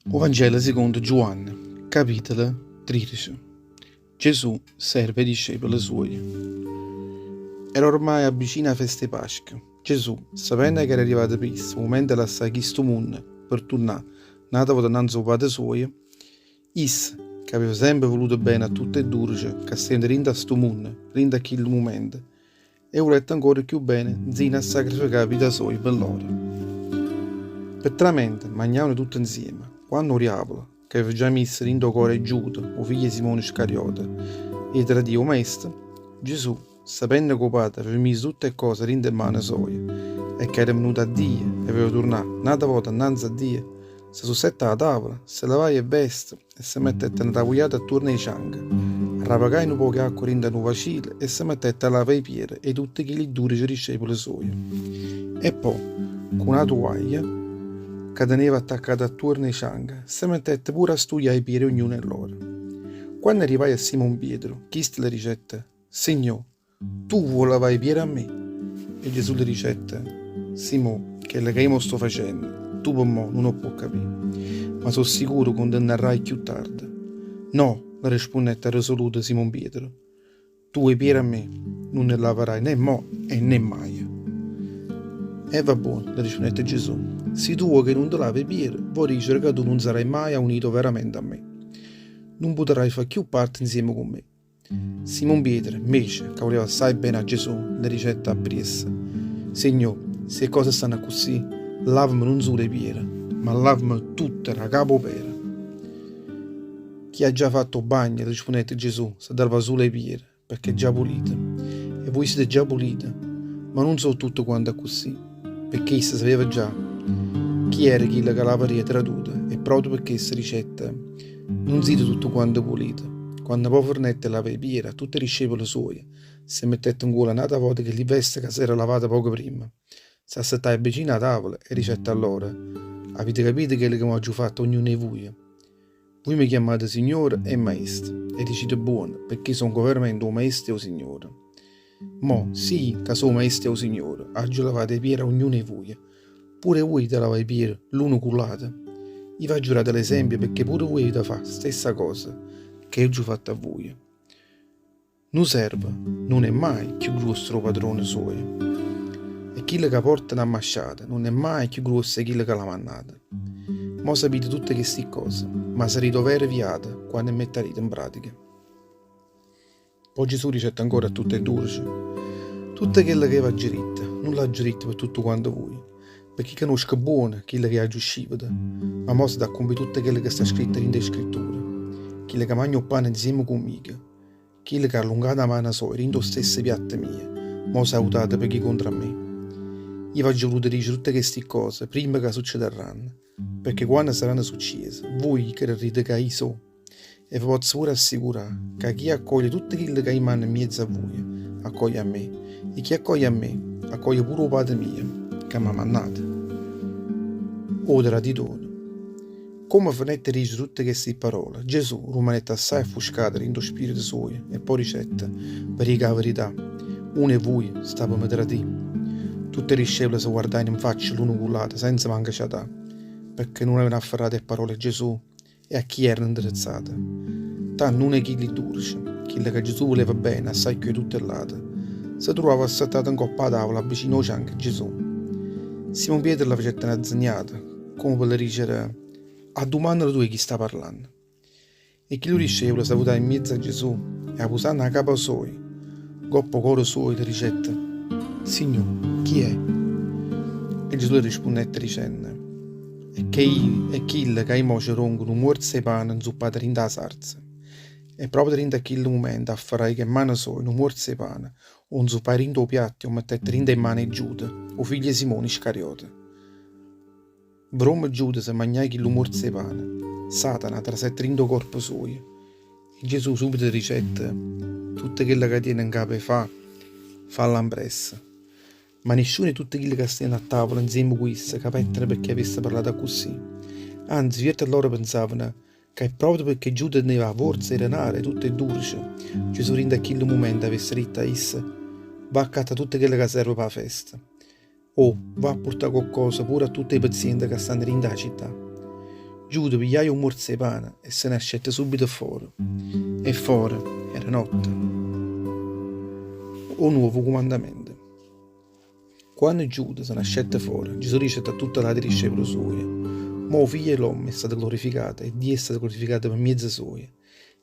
O Vangelo secondo Giuanne, capitolo 13. Gesù serve 'e discepole suoje. Era ormai abbicina 'a festa 'e Pasca. Gesù, sapenno ca era arrivato pe' isso 'o mumento 'e lassà chistu munno per turnà n'ata vota 'nnanze 'o Pate suoje, Isso, ca aveva sempe vuluto bene a tutt' 'e 12 ca stevano dint' a stu munno, dint' a chillu mumento, 'e vulette ancora cchiù bene nzino a sacrificà 'a vita soja pe lloro. Pe tramente magnavano tutte nzieme, quanno 'o diavolo, ca aveva già misso dint' 'o core 'e Giuda, 'o figlio 'e Simone Scariota, 'e tradì 'o Maestro, Gesù, sapenno ca 'o Pate aveva miso tutte 'e ccose dint' 'e mmane soje e ca era venuto 'a Dio e aveva turnà n'ata vota nnanze a Dio, Se susette 'a tavola, se levaje 'e veste e se mettette na tavugliata attuorno 'e cianche, arravecaje nu poco 'e acqua dint' 'a nu vacile e se mettette a lavà 'e piere 'e tutte chilli 12 discepole suoje. E po', cu na tuvaglia ca teneva attaccata attuorno 'e cianche, se mettette pure a stuià 'e piere 'e ognuno 'e loro. Quanno arrivaje a Simon Pietro, chisto le dicette, Signò, Tu vuò lavà 'e piere a me? E Gesù le dicette, Simò, chello ca io mo sto facenno, tu pe mo nun 'o può capì, ma so' sicuro ca 'o 'ntennarraje cchiù tarde. No, le respunnette arresoluto Simon Pietro, tu 'e piere a me nun 'e lavarraje né mo e né maje. E va buono, le rispunnette Gesù, si tu vuò che nun te lavo 'e piere, vo' dicere ca tu nun sarai maje aunito veramente a me. Nun putarraje fa cchiù parte 'nzieme cu me. Simon Pietro, 'mmece, ca vuleva assaje bene a Gesù, le dicette appriesso, Signò, si 'e cose stanno accussì, lavame nun sulo 'e piere, ma lavame tutto d' 'a capa 'o pere. Chi ha già fatto 'o bagno, le rispunnette Gesù, s'ha da lavà sulo 'e piere, pecché è già pulito. E vuje site già pulite, ma nun so' tutte quante accussì, pecché isso sapeva già chi era chillo ca l'avarria traduto e proprio pe chesto dicette, Nun site tutte quante pulite. Quanno po' fernette 'e lavà 'e piere a tutte 'e discepole suoje, se mettette 'ncuollo n'ata vota chelli veste ca s'era lavate poco primma. S'assettaje vicino 'a tavola e dicette a loro, Avite capito chello ca mo aggio fatto a ognuno 'e vuje? Vuje me chiammate Signore e Maestro, e dicite buono, pecché songo overamente 'o Maestro e 'o Signore. Mo, si io, ca so' 'o Maestro e 'o Signore, aggio lavato 'e piere a ognuno 'e vuje, Pure vuje avite lavà 'e piere l'uno cu ll'ato. Io v'aggio dato l'esempio pecché pure vuje avite fà 'a stessa cosa che io aggio fatto a vuje. Nu servo nun è mai cchiù gruosso d' 'o padrone suojo, e chillo ca porta na mmasciata nun è mai cchiù gruosso 'e chillo ca l'ha mannata. Mo sapite tutte chesti ccose, ma sarite overo viate quanno 'e mettarite 'npratica. Po' Gesù dicette ancora a tutte 'e 12, Tutte chello che v'aggio ditto, nun l'aggio ditto pe tutto quanto vuje, pecché canosco buono chillo che aggio sciveto, ma mo s'ha da accumpì tutto chello che sta scritto dint' 'e Scritture, Chillo ca magna 'o pane nzieme cu mico, chillo che ha allungato 'a mana soja dint' 'o stesso piatto mio, mo s'è avutato pe ghi contro a me. Io v'aggio vuluto dicere tutte chesti ccose primma ca succedarranno, pecché quanno saranno succiese, vuje crerrite ca io so'. E ve pozzo pure assicurà ca chi accoglie tutte chille ca io manno 'mmiezzo a vuje, accoglie a me, e chi accoglie a me, accoglie pure 'o Pate mio ca m'ha mannato. O traditore. Comme fenette 'e dicere tutte chesti pparole, Gesù rummanette assaje affuscato dint' 'o spirito suojo e po' dicette, Ve dico 'a verità, uno 'e vuje sta pe me tradì. Tutt' 'e discepole se guardajeno 'nfaccia l'uno cu ll'ato senza manco ciatà, pecché nun avevano afferrato 'e pparole 'e Gesù E a chi erano 'ndrezzate? Tanno uno 'e chilli 12, chillo ca Gesù vuleva bene assaje cchiù 'e tutte ll'ate, se truvava assettato 'ncopp' 'a tavula vicino 'o cianco 'e Gesù. Simon Pietro le facette na zignata, comme pe le dicere, Addumannalo tu 'e chi sta parlanno. E chillu discepolo s'avutaje 'mmiezzo a Gesù e apusanno 'a capa soja 'ncopp' 'o core suojo le dicette, Signò, chi è? E Gesù le rispunnette dicenno, È che è chillo ca io mo ce rongo nu muorzo 'e pane 'nzuppato dint' 'a sarza. E proprio dint' a chillu mumento afferraje cu 'e mmane soje nu muorzo 'e pane, 'o 'nzuppaje dint' 'o piatto e 'o mettette dint' 'e mmane 'e Giuda, 'o figlio 'e Simone Iscariote. Vromme Giuda se magnaje chillu muorzo 'e pane, Satana trasette dint' 'o corpo suojo. E Gesù subito dicette, Tutto chello ca tiene 'ncapa 'e fa', fallo ampressa. Ma nisciuno 'e tutte chille ca stevano a tavola 'nzieme cu isso capettero pecché avesse parlato accussì. Anze, cierte 'e lloro pensavano ca è proprio pecché Giuda teneva 'a vorza 'e denare 'e tutte 'e 12, Gesù dint' a chillu mumento avesse ditto a isso, Va accatta tutto chello ca serve p' 'a festa. O va a purtà coccosa pure a tutte 'e pezziente ca stanno dint' 'a città. Giuda pigliaje 'o muorzo 'e pane e se n'ascette subito fore. E fore era notte. O nuovo cumandamento. Quanno Giuda se n'ascette fore, Gesù dicette a tutte l'ati discepole suoje, Mò 'o Figlio 'e l'ommo è stato glorificato e Dio è stato glorificato pe mezzo suoje.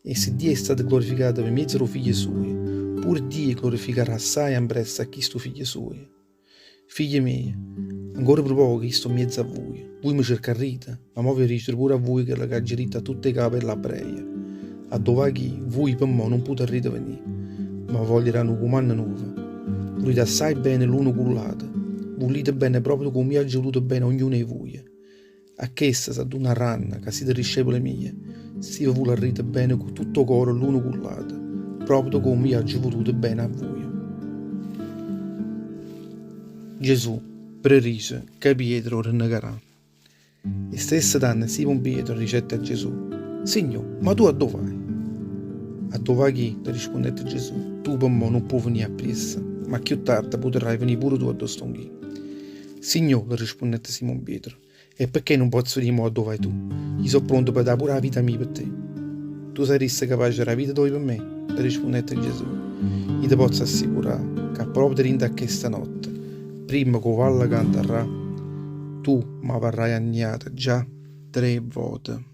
E si Dio è stato glorificato pe mezzo d' 'o Figlio suoje, pure Dio glorificarrà assaje ampressa a chistu Figlio suoje. Figlie mieje, ancora pe poco io sto mmiezzo a vuje. Vuje me cercarrite, ma mò ve dicere pure a vuje chello ch'aggio ditto a tutt' 'e cape 'e ll'Abreje, Addò vaco io, vuje pe mò nun putarrite venì. Ma ve voglio dà nu cumanno nuovo, Vulite assaje bene l'uno cu ll'ato, vulite bene proprio comme io aggio vuluto bene a ognuno 'e vuje. A chesto s'addunarranno ca site discepole mieje, si ve vularrite bene cu tutto 'o core l'uno cu ll'ato, proprio comme io aggio vuluto bene a vuje. Gesù predice ca Pietro 'o rinnegarà. E stesso tanno Simon Pietro dicette a Gesù, Signò, ma tu addò vai? Addò vaco io, le rispunnette Gesù, tu pe mo nun può venì appriesso, ma cchiù tarde putarrai venì pure tu addò stongo io. Signò, le rispunnette Simon Pietro, e pecché nun pozzo venì mo addò vai tu? Io so' pronto pe dà pure 'a vita mia pe te. Tu sarrisse capace 'e dà 'a vita toja pe me? Le rispunnette Gesù, Io te pozzo assicurà ca proprio dint' a chesta notte, primma ca 'o vallo cantarrà, tu m'avarraje anniato già tre vote.